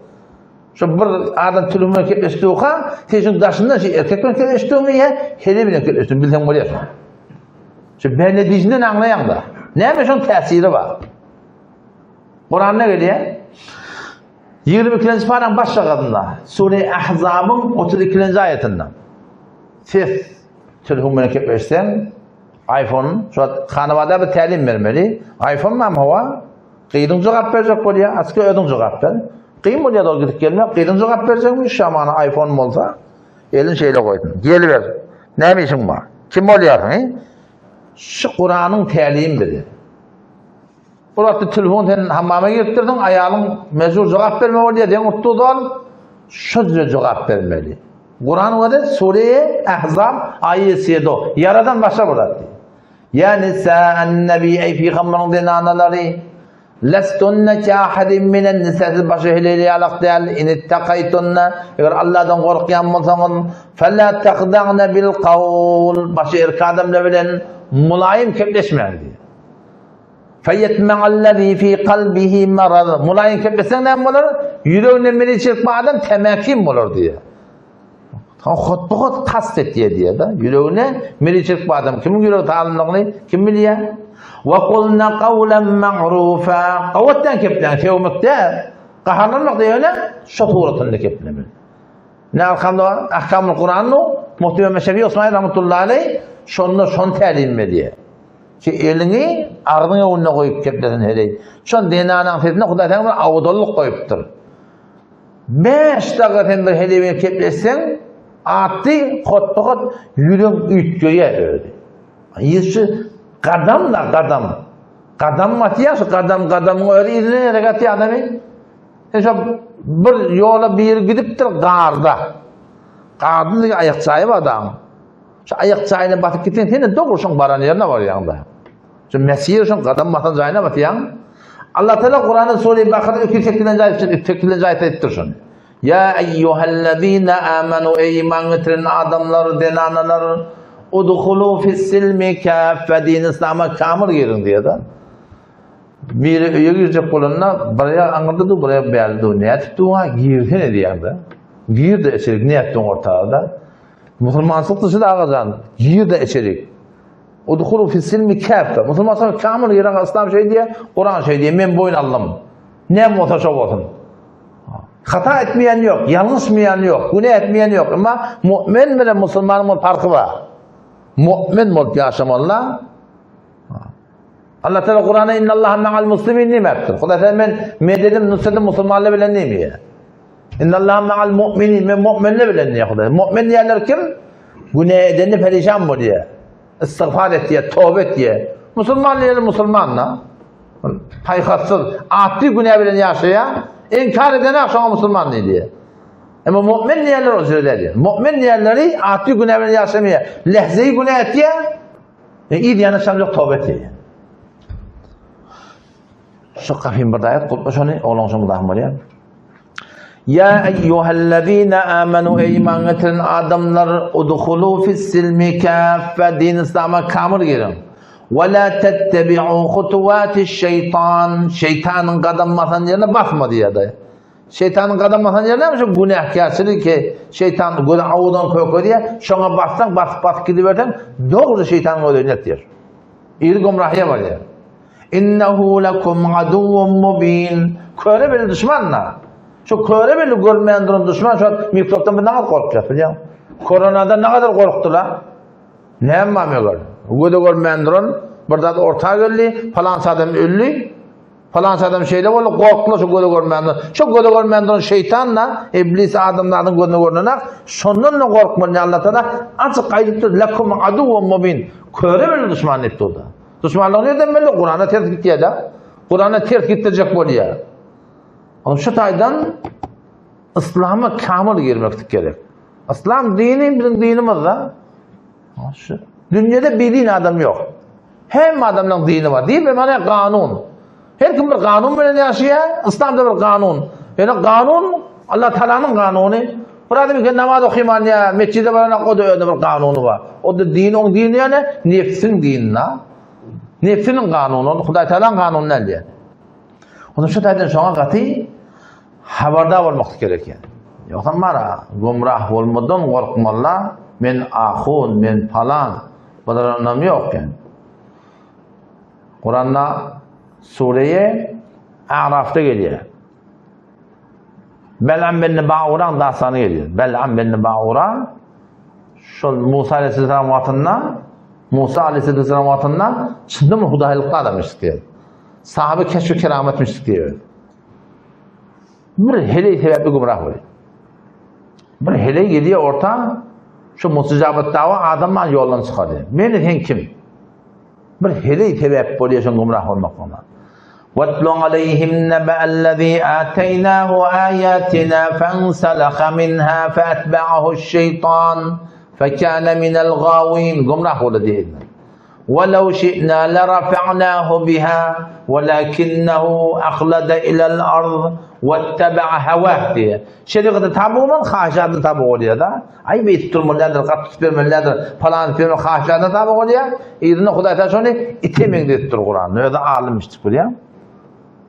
Şu bir adam tülüm bilen kepleşdiwka, sen şuň daşyndan şu erkek bilen kepleşdiwmi ýa heleý bilen kepleşdiwmi bilseň bolýar. Şu belli diýişinden aňlaýaň da. Näme şoň täsiri bar? Kuranda gelýär. 22-nji paraň baş şagasynda, Sure Ahzabyň 32-nji aýatynda. Ses telefon bilen kepleşseň, iPhone, şu wagt hanabada bir tälim bermeli. iPhone mam hawa? Gyzyň jogap berjek bolýar, aska özüň jogap ber. Kyn bolýar ol gidip gelmek, gyzyň jogap berjekmi, şamana iPhone bolsa, elin şeýle goýsun. Geliber. Näme işiň bar? Kim bolýarsyň, he? Şu Kuranyň tälimi bize. Bir wagtda telefon sen hammama giripdirsiň, aýalyň mejbur jogap berme bolýar, deň urtdy dol. Şu jogap bermeli. Kuran wada sure Ahzab aýy 7. Ýaradan başa bir zat. Ýa nisa'an-nebi eý pygamberiň zenanalary, lestunne ke ahadin minen nisa siz başga heleýli ýalak däl, in ittakaýtunne eger Allahdan gorkýan bolsaňyz, fela tahda'ne bil kawl başga erkek adamlar bilen mulaýym kepleşmäň diýýär. Feýetme'allezî fî kalbihi maraz mulaýym kepleseň näme bolar? Ýüreginde meliçilik bar adam temäkim bolar diýýär. Hotba-hot kast etýär diýýär-de. Ýüregine meliçilik bar adam kimiň ýüregi talymlygyny kim bilýär? Wa kulna kawlan ma'rufa. Gawatdan kepläň, sögmek däl. Gaharlanmak da ýöne şo suratynda keplemeli. Ne arkamda bar? Ahkamul Kur'an nu? Muhti Mehmet Şefi Osmani rahmetullahi aleyh şonda şon tälim berýär. Ki eliňi agzyň öňünde goýup keplesin heleý. Şon zenanaň sesine Hudaý saňa bir awdallyk goýupdyr. 5 daga sen bir heleý bilen kepleşseň, atdy hotba-hot ýüregiň üýtgeýär özi. Ýüzçi gadam da gadam. Gadam basýar, şu gadam gadamyň özi yzyna nerek atýar adamy? Sen şo bir ýola biri gidipdir garda. Garda diýen aýak jaýy bar dagyň. Şu aýak jaýyna basyp gitseň, sen de dogry şoň baran ýerine barýaň da. Şu mesir şoň gadam basan jaýyna basýaň. Allah Teala Kur'an'da Sure-i Bakarada 208-nji aýatda 208-nji aýatda aýdypdyr şony. Ýa eýýuhellezine amanu eý iman getiren adamlar, zenanalar, udhulu fis-silmi kaffe din islama kamyl giriň diýýär-de. Biri öýe girjek bolanda bir aýak aňyrda dur, bir aýak bärde dur. Nädip dur ha? Girsene diýýär-de. Gir-de içerik, nätdiň ortada? Musulmançylyk dyşy-da agajan, gir-de içerik. Udhulu fis-silmi kaffe. Musulmançylyk kamyl giren yslam şeý diýýär, Kuran şeý diýýär, men boýun aldym. Näme bolsa şo bolsun. Hata etmeýän ýok, ýalňyşmaýan ýok, günä etmeýän ýok. Emma mu'min bilen musulmanyň bir parky bar. Mu'min bolup ýaşamalylar. Allah Teala Kur'an'a inna Allaha ma'al muslimin diýmekdir. Hudaý Teala men mededim, nusretim musulmanlar bilen diýmeýär. Inna Allaha ma'al mu'minin, men mu'minler bilen diýýär Hudaý. Mu'min diýenler kim? Günä edende perişan bolýar. Istigfar etýär, toba etýär. Musulman diýenler musulman da. Paýhassyz, atly günä bilen ýaşaýar, inkar edenak şoňa musulman diýilýär. Emma mu'min diýenler o jüre däl. Mu'min diýenleri atly günä bilen ýaşamaýar. Lehzeyi günä etýär, e, yz ýana şam ýok toba etýär. Şu gapyny bir daýat, gulpla şony, oglan şoň mudahym bolýar. Ýa eýýuhellezine amanu eý iman getiren adamlar udhulu fis-silmi kaffe din islama kamyl giriň. Ve la tettebi'u hutuwatiş şeýtan şeýtanyň gadam basan ýerine basma diýýär. Şeýtanyň gadam basan ýeri näme şu günäkärçilik ki şeýtan gözi awudan kökezýär. Şoňa bassaň basyp basyp gidiberseň dogry şeýtanyň özüne ýetýär. Iri gümrahyýa barýar. Innehu lekum aduwwun mubin. Köre belli duşman da. Şu köre belli görmeýän duran duşman şu mikrobdan biz nägadar gorkýas bilýäň. Koronadan nägadar gorkdular. Näme bar meger? Göze görmeýän duran bir zat orta geldi, palança adam öldi. Palança adam şeýle boldy, gorkdular şu göze görmeýän duran. Şu göze görmeýän duran şeýtan da, iblis adamlaryň gözüne görnenak, şondan da gorkmaly Allah Taala açyk aýdypdyr, lekum aduwwun mubin. Köre belli duşman diýip durdy. Duşmanlygy nirden belli? Kurana ters gitýär-de. Kurana ters gitdirjek bolýar. Onuň şu taýdan Yslama kamyl girmeklik gerek. Yslam dini biziň dinimizde. Şu dünýede bir din adam ýok. Hemme adamlaryň dini bar. Din bir mana kanun. Her kim bir kanun bilen ýaşaýar. Yslamda bir kanun. Ýöne kanun Allah Taalanyň kanuny. Bir adam eken namaz okyman ýa metjide baranak o da özüne bir kanuny bar. O da din, oň dini ýöne nefsiň dinine. Nefsiniň kanuny, ol Hudaý Taalanyň kanuny däl diýär. Onuň şu taýdan şoňa gaty habardar bolmak gerek ýa. Ýogsam bara gumrah bolmadan gorkmaly, men ahun, men palan, bularynam ýok ýa. Kuranda Sureýe A'rafda gelýär. Belam bin Bauraň dastany gelýär. Belam bin Baura şol Musa aleyhisselam wagtynda Musa aleyhisselam wagtynda çyndan hudaýlykly adam diýär. Sahabe keşf keramet diýär. Bir heleý sebäpli gümrah bolýar. Bir heleý gelýär orta şu mustajabat dawa adam bar ýoldan çykarýar. Meni sen kim? Bir heleý sebäp bolýar şoň gümrah bolmaklygyna. Watlu aleýhim neba'ellezî âteynâhu âyâtinâ fensalaha minhâ feetba'ahu'ş-şeytan fekâne minel gâwîn. Gümrah boldy diýýär. Welew şi'nâ lerafa'nâhu bihâ welakinnehu ahlada ilel ard wetteba'a hewâh diýýär. Şerigata taby bolman haşadyna taby bolýar-da. Aý beýdip durmaly däldir, gaty tutup bermeli däldir, palany tutup bermeli haşadyna taby bolýar. Yzynda Hudaý Taala şony ite meňzedipdir Kuranda. Özi alym işdik bilýäň.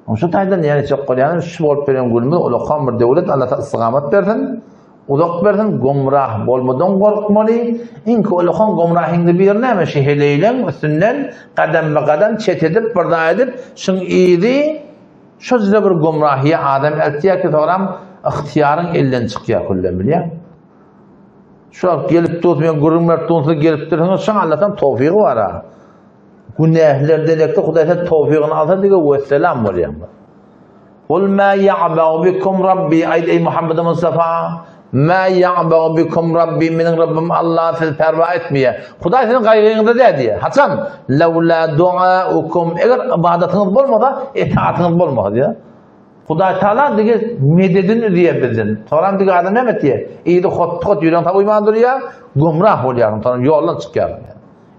Onuň şu taýdan ýene çek bolýany şu bolup beren günümiz ulakan bir döwlet Allah Taala istigamat bersin. Uzak bersin, gomrah bolmadan gorkmaly. Iňki ulakan gomrahyňda biri näme? Şu heleýleň üstünden gadamba-gadam çet edip, bir zat edip, şuň yzy şo jyda bir gomrahyýa adam eltýär ki, soňram ygtyýaryň elden çykýar küllem, bilýäň. Şu wagt gelip dursa, men gürrüň berip dursa gelip dursaňyz, şoň Allahdan towfygy bar-a. Günählerden ekde Hudaý sen towfygyny alsa dige wesselam bolýaň. Kul ma ýa'ba'u bikum Rabbi aýt eý Muhammed Mustafa ma ýa'ba'u bikum Rabbi meniň Rabbym Allah sizi perwa etmeýär. Hudaý siziň gaýgyňyzda däl diýýär. Haçan? Lawla duaukum eger ybadatyňyz bolmasa, itatyňyz bolmasa diýýär. Hudaý Taala dige mededini üzýär bizden. Soňram dige adam näme etýär? Yzy hot-hot ýüregiň tapyman durýar, gümrah bolýar, soňram ýoldan çykýar.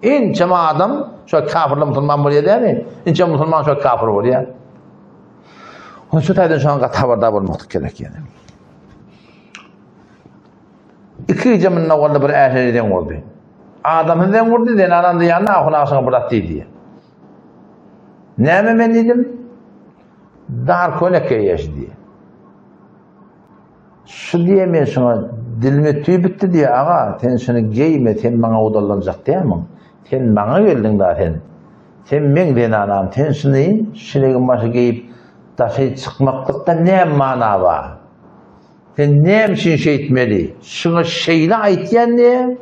Ençeme adam şo kafirler musulman bolýar dämi? Ençeme musulman şo kafir bolýar. Onun şu taýdan şoňa gaty habardar bolmaklyk gerek ýene. Iki gije munda boldy bir äşeri deň boldy. Adamsy deň boldy, zenanam da ýanyna ahun agşyňa bir at diýdi. Näme men diýdim? Dar könek geýýär şu diýdi. Şu diýe men şuňa dilime tüý bitdi diýe, aga, sen şuny geýme, sen maňa odallanjak dälmiň? Sen maňa geldiň da sen. Sen meň zenanam, sen şuny şilegin başy geýip daşy çykmaklykda näme mana bar? Sen näme üçin şeýtmeli? Şuňa şeýle aýtýan diýe,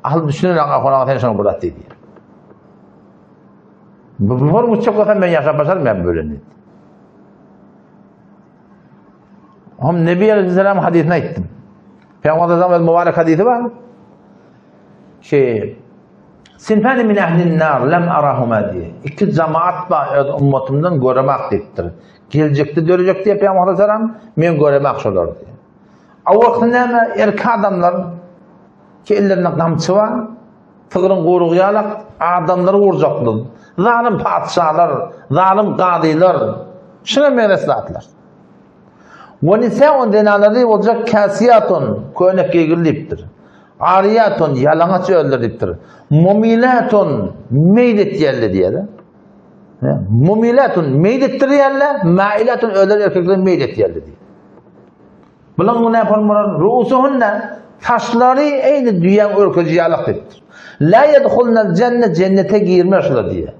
ahyl düşünen ahun aga sen şuňa bir zat diý diýe. Bu bu gitjek bolsam men ýaşap başarmaýan bilen diýdi. Hom Nebi Aleyhisselam hadisini aýtdym. Peygamber Aleyhisselam öz mübarek hadisi bar. Ki Sinfani min ehlin nar lem arahuma diye. İki cemaat bar öz ummatymdan göremek diýipdir. Geljekde dörejek diye Peygamber Aleyhisselam men göremek şolar diye. Awalky näme? Erkek adamlar ki ellerinde gamçy bar. Sygryň guýrugy ýalak adamlary urjaklar. Zalym patyşalar, zalym gazylar, şuňa meňzeş zatlar. We nisaun zenanlary boljak kasiýatun, köýnek geýgili diýipdir. Ariýatun, ýalaňaç özleri diýipdir. Mumilatun, meýil etýärler diýýär. Mumilatun, meýil etdirýärler, mailatun özleri erkekler meýil etýärler diýýär. Bulaň günä bolmalar rusuhunna saçlary eýni düýäň örkeji ýalak diýipdir. La yedhulnal jenne jennete girmez şular diýýär.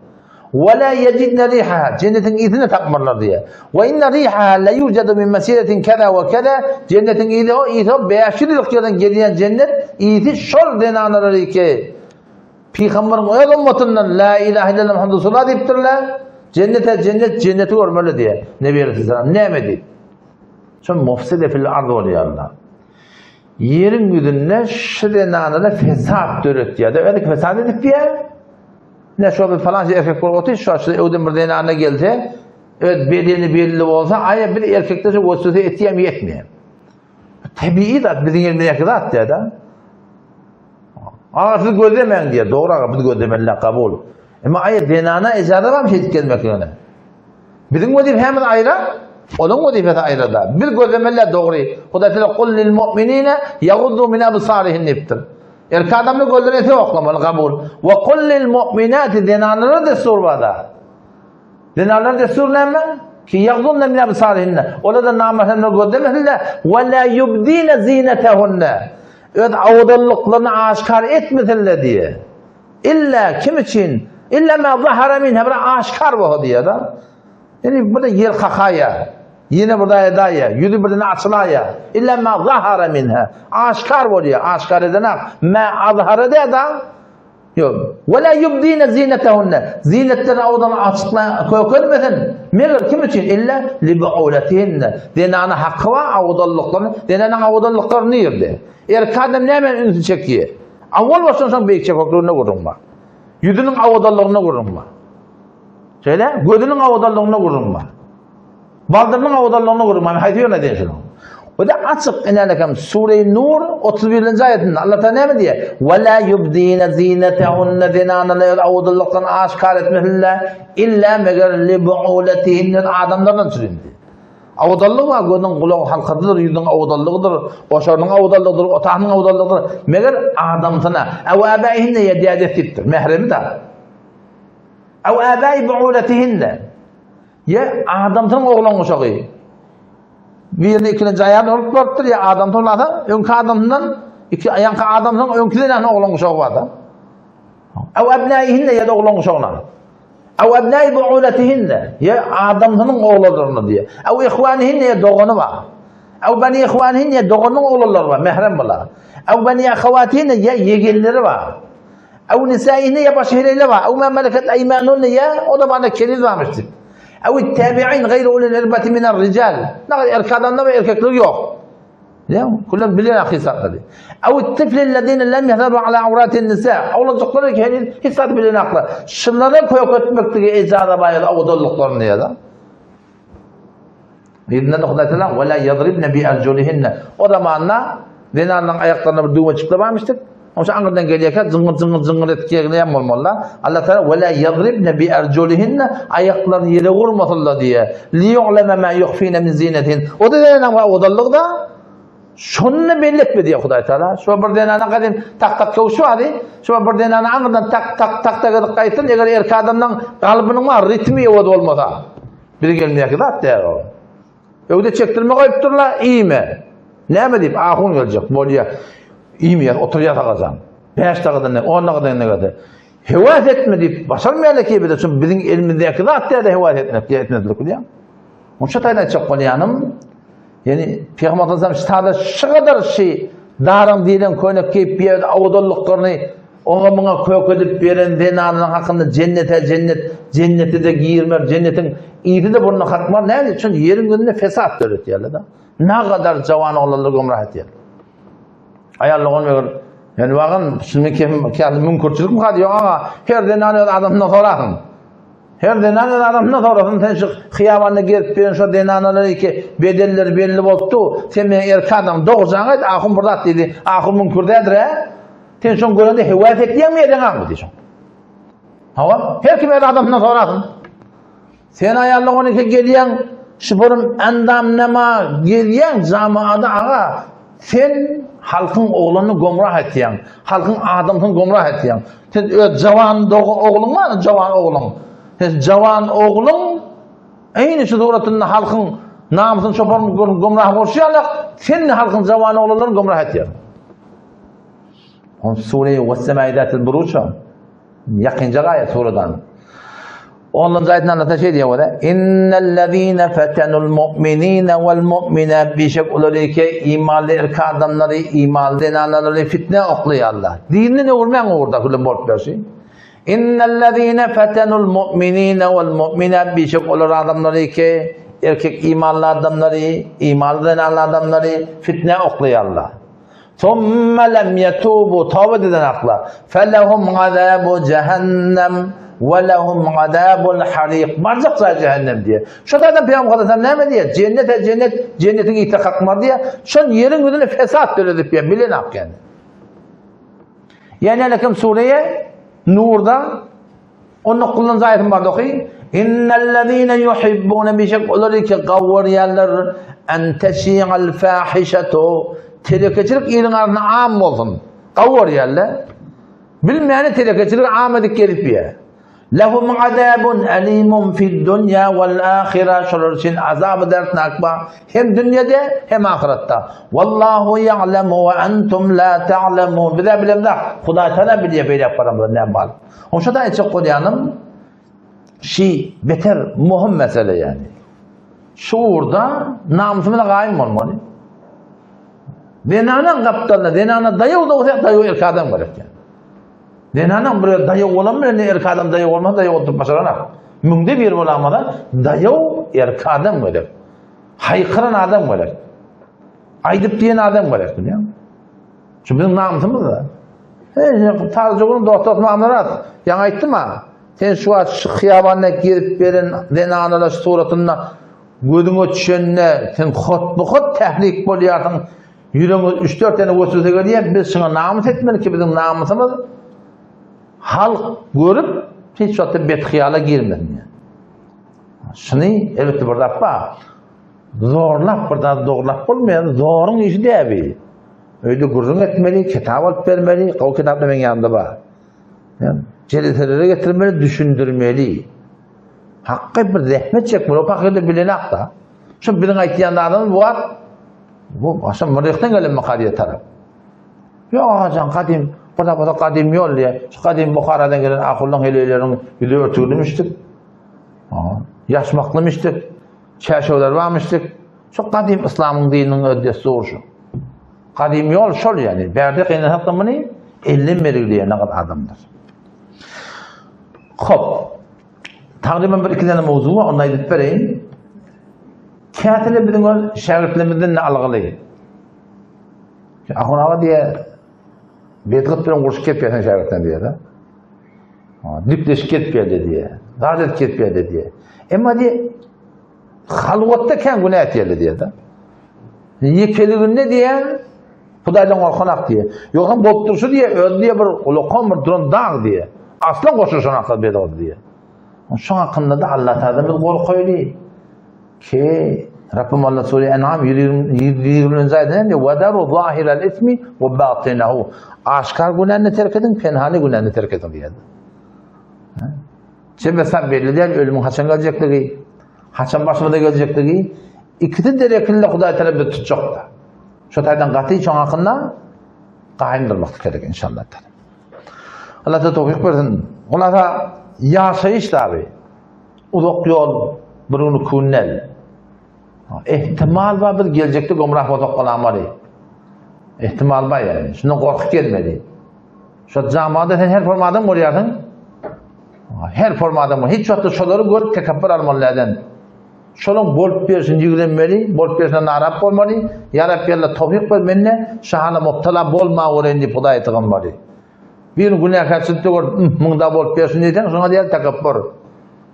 Ve la yejidne rihaha jennetiň ysyny tapmarlar diýýär. Ve inne rihaha la yujadu min mesiretin keza ve keza jennetiň ysy o ysy o 500 ýyllyk ýerden gelýän jennet ysy şol zenanalar ki Pygamberiň öz ummatyndan la ilahe illallah Muhammed Resulullah diýipdirler. Jennete jennet jenneti görmeli diýýär. Nebi Aleyhisselam näme diýip? Şol mufside fil ard bolýarlar. Ýeriň ýüzünde şu zenanada fesat döretýär. Özi fesat edip diýär. Ne şo bir falan erkek bolup otyr, şu şu öwden bir zenana gelse, öz bedeni belli bolsa, aýa bir erkekde şu weswese etýämi etmeýär. Tebigy zat, biziň elimizdäki zat diýär-de. Aga siz gözlemäň diýär. Dogry aga biz gözlemeli kabul. Emma aýa zenana ejaza barmy şeýdip gezmekligine? Biziň wezipemiz aýra, olaň wezipesi aýra-da. Biz gözlemeli dogry. Hudaý Teala kul lil mu'minina yaguddu min absarihim diýipdir. Erkek adamlar gözlerini ete oklamaly kabul. We kul lil mu'minati zenanlara destur bar-da. Zenanlara destur näme? Ki yagdunna min absarihinne. Olar da namahremleri gözlemesinler. We la yubdina zinetehunne. Öz awadanlyklaryny aşgär etmesinler diýe. Illa kim üçin? Illa ma zahara minha bir aşgär bolsa diýe da. Ýani bir ýer kakaýa. Ýene bir daýa daýa, ýüzi birden açylaýa. Illa ma zahara minha. Aşgär bolýar, aşgär edenak. Ma azhara diýe da. Ýok. Ve la yubdina zinetehunne. Zinetlerini awdan açykla kökelmesin. Meger kim üçin? Illa li buulatihinne. Zenana haky bar awdanlyklaryny. Zenanyň awdanlyklary nirde? Erkek adam näme ünsi çekýär? Awal başdan soň beýik çekekliginde gürrüň bar. Ýüzüniň awadanlygynda gürrüň bar. Şeýle, gözüniň awadanlygynda gürrüň bar. Baldyrynyň awadanlygynda gürrüň bar. Haýsy ýöne diýen şunuň. O da açyk inänekem Sure-i Nur 31-nji aýatynda Allah Taala näme diýýär? Ve la yubdina zinetehunne zenanalar öz awadanlyklaryny aşgär etmesinler illa meger li buulatihinne adamlardan çürin diýýär. Awadanlyk bar, gözüň gulagy halkasydyr, ýüzüň awadanlygydyr, goşarynyň awadanlygydyr, otagynyň awadanlygydyr. Meger adamsyna, ew äbäihinne ýa dädesi diýipdir, mähremi da. Ew äbäi buulatihinne. Ýa adamsynyň oglan guşagy. Birini ikilenji aýal bolup barypdyr, ýa adam tolasa, öňki adamyndan iki ýaňky adamsynyň öňki zenanyň oglan guşagy barda. Aw abnaihinne ýa-da oglan guşagyna. Aw abnai buulatihinne ýa adamsynyň oglanlaryna diýe. Aw ihwanihinne ýa dogany bar. Aw bani ihwanihinne ýa doganynyň oglanlary bar, mährem bular. Aw bani ahawatihinne ýa ýegenleri bar. Aw nisaihinne ýa başga heleýler bar. Aw ma malakat aýmanuhunne ýa o da bana keniz barmyş diýip. Aw tabi'in gaýry ulil irbati minar rijal. Nagar erkek adamda we erkeklik ýok. Ýa, kullum bilen ahysatlary. Aw tiflillezine lem yahzaru ala awratin nisa. Oglanjyklar heniz hiç zat bilenaklar. Şunlara kök etmeklige ejaza bar ýa owadanlyklaryny ýa-da. Ýerinden Hudaý Taala we la yadribne bi arjulihinne. O zamanda zenanlaryň aýaklaryna bir düwmeçikler barmyşdyk. Oňça aňyrdan gelýärkä jyňňyr jyňňyr jyňňyr edip gelýän bolmaly. Allah Taala we la yadribne bi arjulihinne aýaklaryny ýere urmasynlar diýýär. Li yu'leme ma yukhfina min zinetihin. O da zenanyň owadanlygy-da. Şonda belli etme diýýär Hudaý Taala. Şo bir zenana gadym tak tak köwşi bardy. Şo bir zenana aňyrdan tak tak tak tak edip gaýtsyn, eger erkek adamdan galbynyň bar ritmi owaz bolmasa. Bize gelmeýärki zat däl ol. Öwde çekdirme goýupdyrlar, iýme. Näme diýip, ahun geljek, bolýa. Iýmeýär, oturýar sagajan. 5 dagadan ne, 10 dagadan ne gelse. Hewas etme diýip, başarmaýarlar ki bize, çünki biziň elimizdäki zat däl hewas etmek, diýip etmezlik bilýän. Onça taýdan aýtjak bolýanym, ýani Pygamber sallallahu aleyhi ve sellem şu kadar şi daryň diýlen köýnek geýip bir ýerde owadanlyklaryny Oňa muňa kök edip beren zenanynyň hakynda jennete jennet, jennete-de girmer, jennetiň ysy-da burnuna kakmaz. Näme üçin? Ýeriň ýüzünde fesat döretýärler-de. Nagadar jawan oglanlary gümrah etýärler. Aýallar ony eger Yani wagan şuny kim käli müňkürçilik mi hadi ýok aga her zenan öz adamyndan sorasyn. Her zenan öz adamyndan sorasyn sen şu hyýabanda gezip ýören şo zenanalar iki bedenleri belli bolupdy. Sen meniň erkek adam dogrujaňy aýt ahun bir zat diýdi. Ahun müňkür däldir hä? Sen şoň görende höwes etýäňmi edeňakmy diýşoň. Hawa, her kim öz adamyndan sorasyn. Sen aýallyk 12 gelýäň, şuporym endam nama gelýäň jamaada aga. Sen halkyň oglanyny gomrah etýäň. Halkyň adamsyny gomrah etýäň. Sen öz jawan ogluň bar, jawan ogluň. Sen jawan ogluň eýni şu suratynda halkyň namysyny şoporym gomrah bolşy ýaly, sen halkyň jawan oglanlaryny gomrah etýäň. On sure Wes-semai zatil buruç ýakynja aýat suradan. Ondan aýdyň Allah şeý diýýär wala innellezine fetenul mu'minina wal mu'minat bişek ularike imanly erkek adamlary imanly zenanlary fitne oklaýarlar. Dininden öwürmäň ugurda gülüm bolup berşi. Innellezine fetenul mu'minina wal mu'minat bişek olar adamlary ki erkek imanly adamlary imanly zenanly adamlary fitne oklaýarlar. Thumma lem yetubu tawba eden akla. Felehum azabu cehennem ve lehum azabul harik. Barjak jaý cehennem diýe. Şo taýdan Peygamber sallallahu näme diýe? Cennete cennet, cennetiň ite kakmaz diýe. Şon ýeriň ýüzüne fesat döredip ýa bilen ak ýani. Ýene lekim sureye Nurda Onda kullan zaýatym bar doky. Innellezine yuhibbune bişek olar ki gawurýarlar en teşi'al fahişetu. Telekeçilik iliň arasynda am bolsun. Gawurýarlar. Bilmäni telekeçilik am edip gelip ýa. Lehum azabun alimun fid dunya wal ahira. Şolar üçin azaby dertnak bar. Hem dünýede hem ahyretde. Wallahu ya'lemu we entum la ta'lemun. Bize bilemzok. Hudaý Taala bilýär beýläk baramyzda näme bar. Oşa da aýtjak bolýanym şi beter möhüm mesele ýani. Şu ugurda namysymyza gaýym bolmaly. Zenanaň gapdalynda zenana daýaw dogsa daýaw erkek adam gerek ýani. Zenanaň bir daýaw bolan bilen erkek adam daýaw bolmasa daýaw oturyp başaranak. Müňde bir bolamada daýaw erkek adam gerek. Haýkyran adam gerek. Aýdyp diýen adam gerek bilýäňmi? Şu biziň namysymyz da. Hey, Tarzygulun dost Mamyrat, ýaňy aýtdym ha. Sen şu wagt şu hyýabanda gezip beren zenanalar suratynda gözüňe düşende sen hot-bu-hot tährik bolýarsyň. Ýüregiňe 3-4 tane weswese gelýär. Biz şuňa namys etmeli ki biziň namysymyz halk görüp hiç wagtda bet hyýala girmesin. Şuny elbetde bir zat bar. Zorlap bir zat dogrulap bolmaýar. Zoruň işi däbi. Öýde gürrüň etmeli, kitap alyp bermeli, gowy kitaplar meň ýanymda bar. Jeleselere getirmeli, düşündirmeli. Hakyky bir zähmet çekmeli, o pahyr-da bilenok-da. Şu biziň aýtýan zadymyz bu wagt bu başa Myrryhdan gelen maka diýe tarap. Ýok agajan gadym, bir tapasa gadym ýol diýe. Şu gadym Buharadan gelen ahullaň heleýleriniň ýüzi örtüglimişdik. Ýaşmaklymyşdyk. Çärşewler barmyşdyk. Şu gadym yslamyň dininiň öz dessury şu. Gadym ýol şol ýani. Bärde gynansak da muny elden belgileýän nagt adamdyr. Hop. Tagryban bir iki tane mowzu bar, ony aýdyp bereýin. Kätile biziň ol şägirtlerimizden ne algyly. Ahun aga diýe bedgat bilen gurşup gelip ýatan şägirtler diýe-de. Dikleşip gelip geldi diýe. Zat edip gelip geldi diýe. Emma diýe halwatda kän günä etýärler diýe-de. Ýekeliginde diýe Hudaýdan gorkanak diýe. Ýogsam bolup durşy diýe, özi diýe bir ulakan bir duran dag diýe. Asla goşulyşanaklar bedgat diýe. Şoň hakynda-da Allah Taaladan biz gorkaýly. Ki Rabbim Allah sure En'am 120-nji aýatynda näme diýýär? Wedaru zahiral ismi we batinahu. Aşkar günäni terk ediň, penhany günäni terk ediň diýýär. Çemesa belli däl ölümiň haçan geljekligi, haçan başymyza geljekligi, ikisi derekinde Hudaý Taala bizi tutjakda. Şo taýdan gaty şoň hakynda gaýym durmak gerek inşallah. Allah da towfik bersin. Hulasa ýaşaýyş tabi. Uzak ýol bir gün iki gün däl. Ehtimal bar biz geljekde gomrah bolsak galamary. Ehtimal bar ýani. Şundan gorkup gelmeli. Şo jamada sen her forma adam görýärsiň. Her forma adam. Hiç wagtda şolary görüp tekepbür almaly dälden. Şolaň bolup berşini ýigrenmeli, bolup berşine narap bolmaly. Ýa Rabbi Allah towfik ber mende şu hala mubtala bolma göreýin diýip Hudaýa sygynmaly. Bir günäkärçilikde görüp, muňda bolup bersin diýseň, şoňa diýer tekepbür.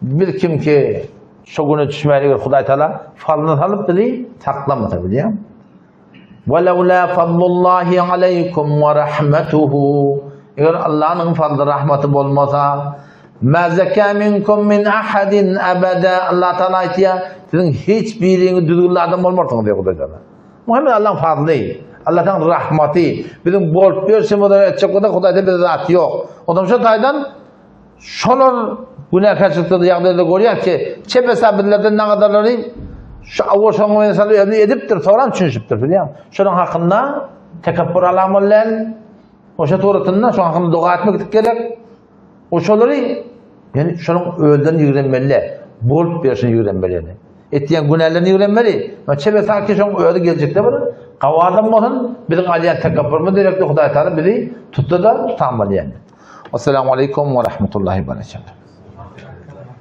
Biz kim ki şo güne düşmäli eger Hudaý Taala falyny salyp bizi saklamasa bilýäň. Walaula fadlullahi aleýkum we rahmetuhu. Eger Allanyň fadly rahmaty bolmasa, ma zeka minkum min ahadin abada. Allah Taala aýtýar, siziň hiç biriňiz düzgünli adam bolmarsyňyz diýýär Hudaý Taala. Muhammed Allah'ın fadly, Allah'ın rahmaty, biziň bolup berşimiz etjek bolsa Hudaýda bize zat ýok. Ondan şu taýdan Şolar günäkärçilikde ýagdaýda görýär ki, çep hesap bizlerden nagadarlary şu awal şoňa meňzeş özüni edipdir, soňram düşünişipdir, bilýäň. Şonuň hakynda tekepbür alamaly däl. Oşa suratynda şoň hakynda doga etmek gerek. O şolary, ýani şonuň özlerini ýigrenmeli, bolup berşini ýigrenmeli ýani. Etýän günälerini ýigrenmeli. Ama çep hesap ki şoň özi geljekde bir gawy adam bolsun, biziň alýan tekepbürimiz gerekli Hudaý Taala bizi tutsa-da tutanmaly ýani. Assalamu aleykum ve rahmetullahi ve berekatuhu.